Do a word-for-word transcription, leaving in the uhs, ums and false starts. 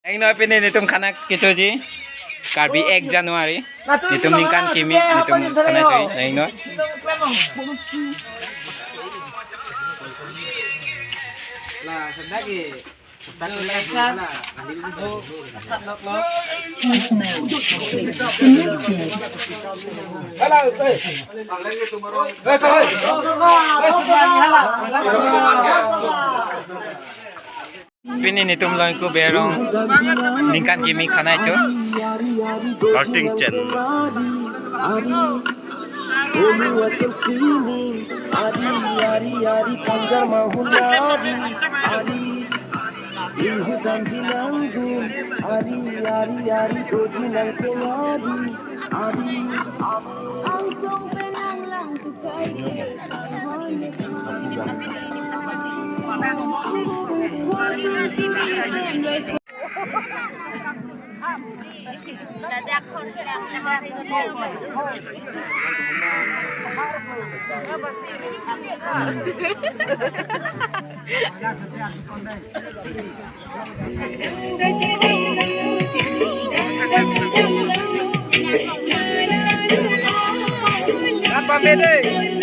Nangno pini netum khana kechoji. Karbi ek January. Netum ningkan kimi netum khana choi. Nangno. Pini netum Longku Berong ningkan kimi khana cho. Arting Chen. Apa bede?